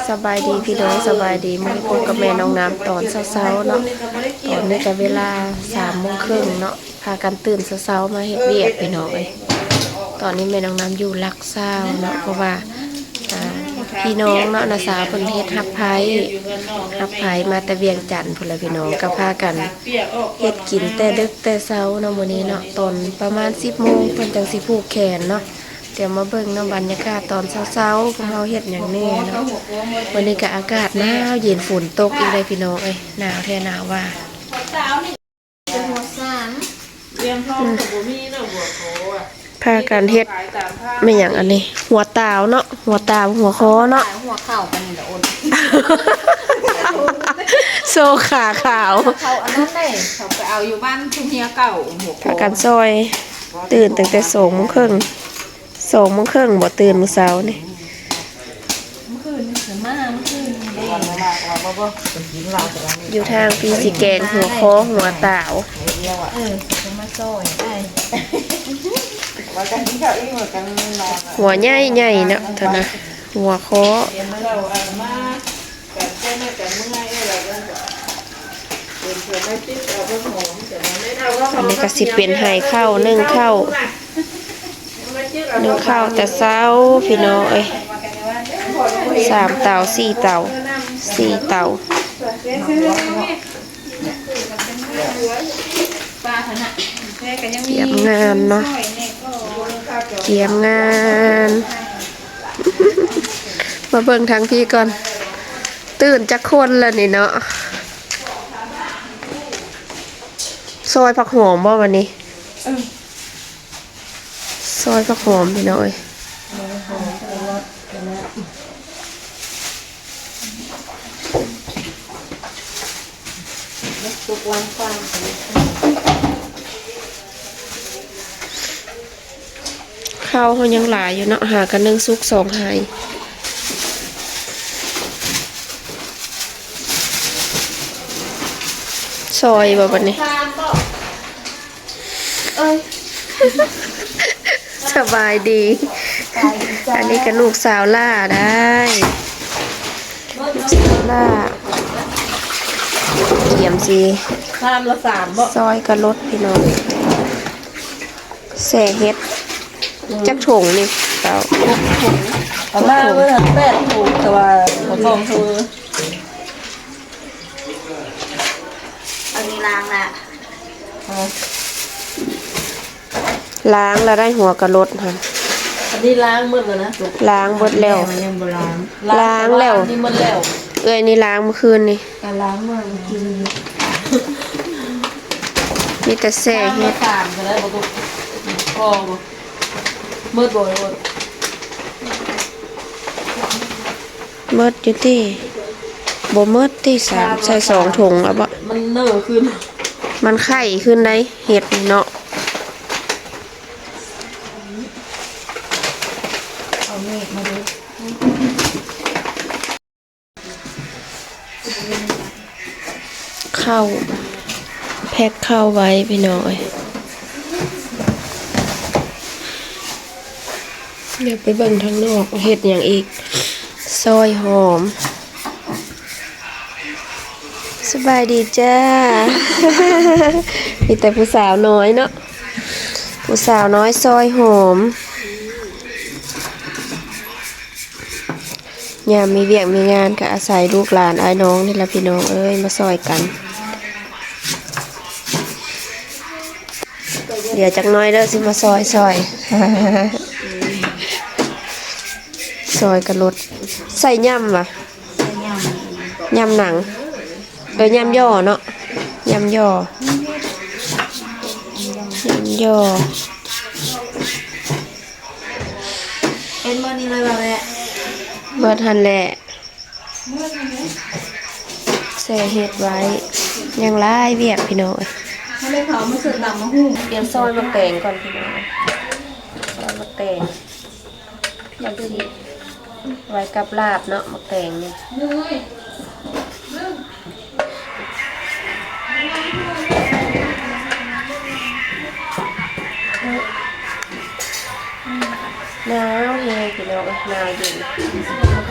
ສະບາຍດີພີ່ນ້ອງ ສະບາຍດີ. ມື້ນີ້ພົບກັບແມ່ນ້ອງນ້ຳຕອນເຊົ້າໆເນາະ. ຕອນນີ້ກະເວລາສາມໂມງເຄິ່ງເນາະ. ພາກັນຕື່ນເຊົ້າໆມາເຮັດວຽກພີ່ນ້ອງເອີຍ. ຕອນນີ້ແມ່ນ້ອງນ້ຳຢູ່ຫຼັກຊາວເນາະ ເພາະວ່າ ອ່າ ພີ່ນ້ອງເນາະ ນ້າສາວເພິ່ນເຮັດຮັບໃພ້ ຮັບໃພ້ມາແຕ່ວຽງຈັນພຸ້ນລະພີ່ນ້ອງ. ກະພາກັນເຮັດກິນແຕ່ດຶກແຕ່ເຊົ້າເນາະມື້ນີ້ເນາະ. ຕອນປະມານສິບໂມງເພິ່ນຈັ່ງຊິຜູກແຂນເນາະ. ດຽວມາເບິ່ງເນາະ ບັນຍາກາດຕອນເຊົ້າໆ ພວກເຮົາເຮັດຫຍັງແດ່ເນາະ. ມື້ນີ້ກະອາກາດໜາວເຢັນ ຝົນຕົກອີກເດ້ພີ່ນ້ອງເອີຍ. ໜາວແທ້ໜາວວ່າ. ຫົວສາມ ວຽງທອງກໍບໍ່ມີເນາະ ຫົວຄໍອະ ພາກັນເຮັດ ຂາຍຕາມທາງ ແມ່ນຫຍັງອັນນີ້ ຫົວຕາວເນາະ ຫົວຕາວ ຫົວຄໍເນາະ ຂາຍຫົວເຂົ່າປານນີ້ລະອົນ ໂຊຂາຂາວ ເຂົາອັນນັ້ນເດ້ ເຂົາໄປເອົາຢູ່ບ້ານຜູ້ເມຍເກົ່າ ຫົວຄໍ ພາກັນຊ່ອຍ ຕື່ນຕັ້ງແຕ່ສອງໂມງເຄິ່ງ ສອງໂມງເຄິ່ງບໍ່ຕື່ນມື້ເຊົ້ານີ້. ມື້ຄືນນີ້ຄືມາ ມື້ຄືນນີ້ເດ້ ຢູ່ທາງພີຊິແກງຫົວຄໍຫົວຕາວ ເອີ ຈະມາຊ່ອຍອ້າຍ ວ່າກັນກິນເຂົ້າອີກ ວ່າກັນນອນ ຫົວໃຫຍ່ໆເນາະ ເທົ່ານັ້ນ ຫົວຄໍ ອັນນີ້ກະຊິເປັນໄຮ່ເຂົ້າ ໜຶ້ງເຂົ້າ ໜຶ້ງເຂົ້າແຕ່ເຊົ້າພີ່ນ້ອງເອີຍ ສາມເຕົາ ສີ່ເຕົາ ສີ່ເຕົາ ກຽມງານເນາະ ກຽມງານ ມາເບິ່ງທາງພີ້ກ່ອນ ຕື່ນຈັກຄົນລະນີ້ເນາະ ຊອຍຜັກຫອມບໍ່ວັນນີ້? ເອີ ຊອຍຜັກຫອມພີ່ນ້ອງເອີຍ ສຸກວັນຄວັນ ເຂົ້າເຮົາຍັງຫຼາຍຢູ່ເນາະ ຫາກັນໜຶ່ງສຸກສອງໄຮ່ ຊອຍບໍ່ບັດນີ້? ເອີຍ ສະບາຍດີ ອັນນີ້ກະລູກສາວຫຼ້າໄດ໋ ລູກສາວຫຼ້າ ກຽມຊິ ຊາມລະສາມບໍ່? ຊອຍກະລົດພີ່ນ້ອງ ແຊ່ເຫັດ ອືມ ຈັກຖົງນີ້ ເຕົ້າ ຫົກຖົງ ເອົາມາເບິດແປດຖົງ ແຕ່ວ່າບໍ່ຕ້ອງເທີ ອັນນີ້ລ້າງລະ ຮະ ລ້າງລະໄດ້ຫົວກະລົດຫັ້ນ ອັນນີ້ລ້າງໝົດແລ້ວນະ ລ້າງເບິດແລ້ວ ແມ່ມັນຍັງບໍ່ລ້າງ ລ້າງແລ້ວ ລ້າງແຕ່ວ່າອັນນີ້ໝົດແລ້ວ ເອື້ອຍນີ້ລ້າງມື້ຄືນນີ້ ກະລ້າງມື້ຄືນນີ້ ມີແຕ່ແຊ່ເຫັດ ສາມກະໄດ້ບໍ່? ພໍບໍ່? ໝົດບໍ່? ໝົດຢູ່ຕິ ບໍ່ໝົດຕິ ສາມ ສາມ ໃສ່ສອງຖົງເອົາບໍ່? ມັນເໜີຂຶ້ນ ມັນໄຂ່ຂຶ້ນໄດ໋ ເຫັດນີ້ເນາະ ເອົາມີດມາດູ ເຂົ້າ ແພັກເຂົ້າໄວ້ພີ່ນ້ອງເອີຍ ດຽວໄປເບິ່ງທາງນອກເຮັດຫຍັງອີກ ຊອຍຫອມ ສະບາຍດີຈ້າ ມີແຕ່ຜູ້ສາວນ້ອຍເນາະ ຜູ້ສາວນ້ອຍຊອຍຫອມ ຍາມມີວຽກມີງານກະອາໄສລູກຫຼານອ້າຍນ້ອງນີ້ລະພີ່ນ້ອງເອີຍ ມາຊ່ອຍກັນ ດຽວຈັກໜ້ອຍເດີ ຊິມາຊ່ອຍ ຊ່ອຍ ຊ່ອຍກະລົດ ໃສ່ຫຍ້ຳຫວາ? ຫຍ້ຳໜັງ ເອີ ຫຍ້ຳຍໍ່ເນາະ ຫຍ້ຳຍໍ່ ຫຍ້ຳຍໍ່ ເຮັດໝົດນີ້ເລີຍບໍ່ແມ່? ເບິດຫັ້ນແຫຼະ ແຊ່ເຫັດໄວ້ ຍັງຫຼາຍວຽກພີ່ນ້ອງເອີຍ ເຮົາເລີຍເຜົາມາເສີດຕຳໝາກຫຸ່ງ ກຽມຊອຍໝາກແຕງກ່ອນພີ່ນ້ອງ ຊອຍໝາກແຕງ ຈັ່ງຊີ້ ໄວ້ກັບລາບເນາະ ໝາກແຕງນີ້ ໜາວແຮງພີ່ນ້ອງເອີຍ ໜາວເຢັນ ອາກ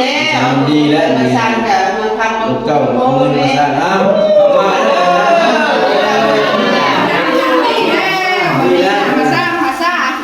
ແລ້ວ ດີແລ້ວ ມາສ້າງກະມາພັກ ເຈົ້າເອົາເງິນມາສ້າງ ເອົາ ເອົາມາແລ້ວ ດີແລ້ວ ມາສ້າງ ມາສ້າງ